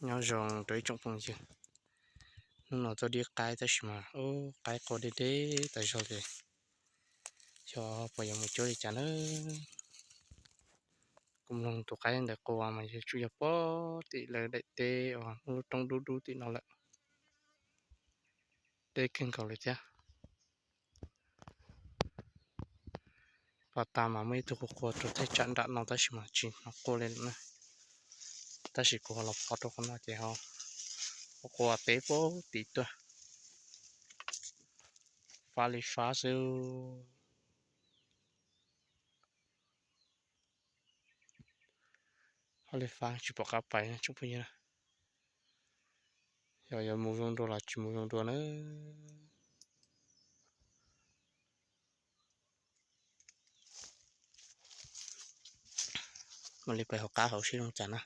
Nyob zoo rau ib tsoom phooj ywg, hnub no tuaj dib qaib tab sis mas ub qaib qua deb deb tas zog li, xyov puas yuav mus cuab li cas na. Kuv mloog tus qaib ntawd qua mas yuav tsum yog puag tim lawv daim teb uas muaj lub roob dub dub tim no lawm, deb kawg nkaus li thiab. Pas tas mas muaj ib tug qua qua rau thaj tsam nram no tab sis mas tsis hnov qua li lawm na. Tab sis kuv ho los pom rau qhov no ces ho qua teb puag tim tuaj, fab li fab xwb. Fab li fab tsis pom qab pais tsoom phooj ywg na. Yog yuav mus zoo dua los tsis mus zoo dua na. Mam li pais hauv qab hauv seb zoo cas na.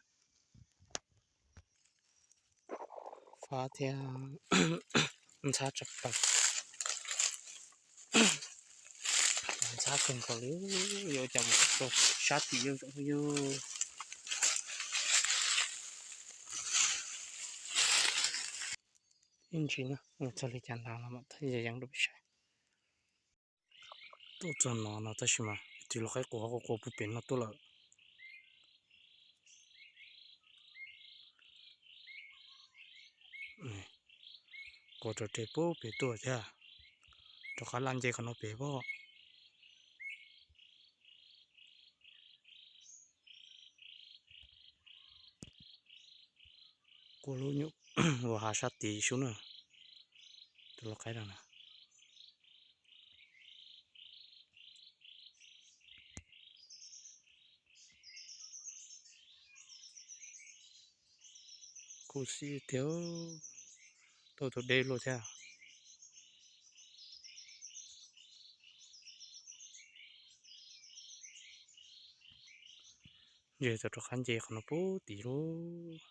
Fab thiab ntxhab tshaj plaws, ntxhab kawg nkaus li, yuav ua cas mus rau sab tim yus tsoom phooj ywg. Ib ntsis na mus txog li cas ntag los mam thaj yees yees rau peb saib. Tuaj txog no no tab sis mas tus lau qaib qua qua qua puag pem no tuaj lawm. Qua rau reg puag pem tuaj thiab, rov qab laj nce qhov no pem pob. Qua lub nyuam uas hav sab tid sub na, tus lau qaib no na. Khuv xim tiag, tuaj tus deb luaj thiab. Ntshe tau rov qab nce qhov no puag tid lauj.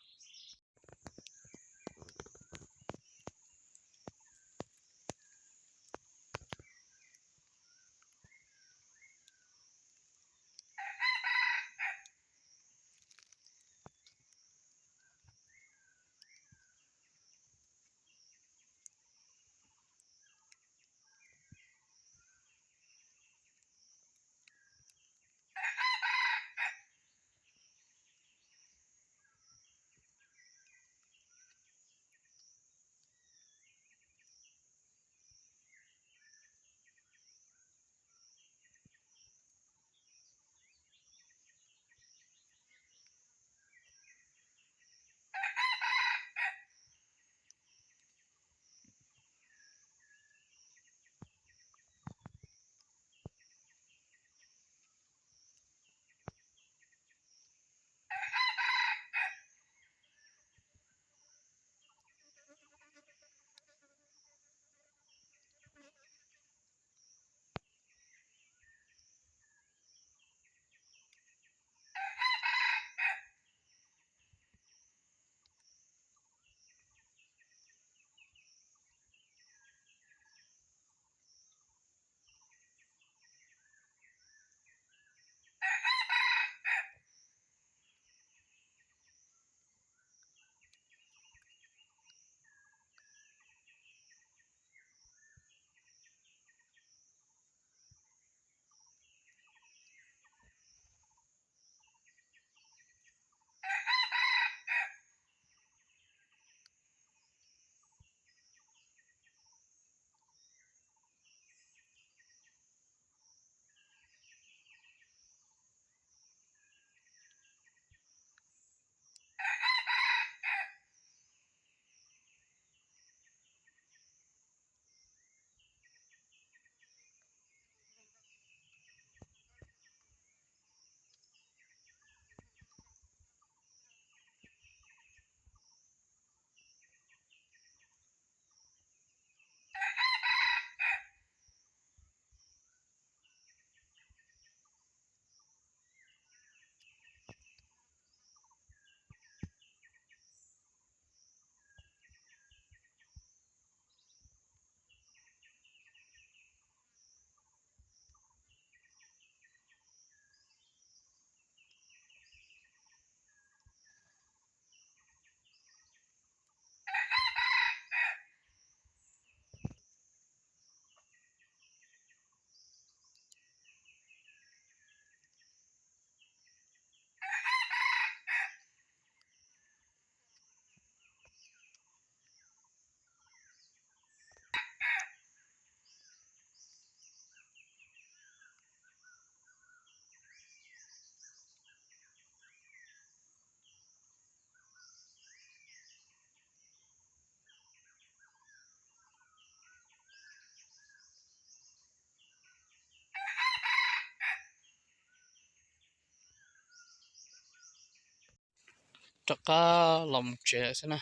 rov qab los mus tsev lawm xwb na.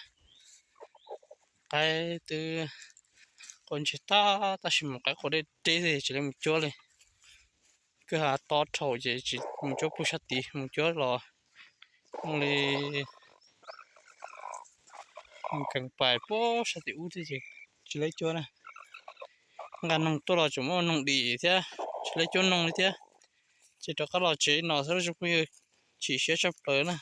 Qaib twb qua ntseg tag tab sis mas qaib qua deb deb xwb tsis li mus cuab li. Kwj ha tob dhau ces tsis mus cuab puag sab tid, mus cuab los li nkees pais puag sab tim ub thiab ces tsis li cuab na. Nqa noog tuaj los tseem muaj noog dim thiab tsis li cuab noog li thiab. Ces rov qab los tsev no xwb los tsis phooj ywg, chim siab tshaj plaws na.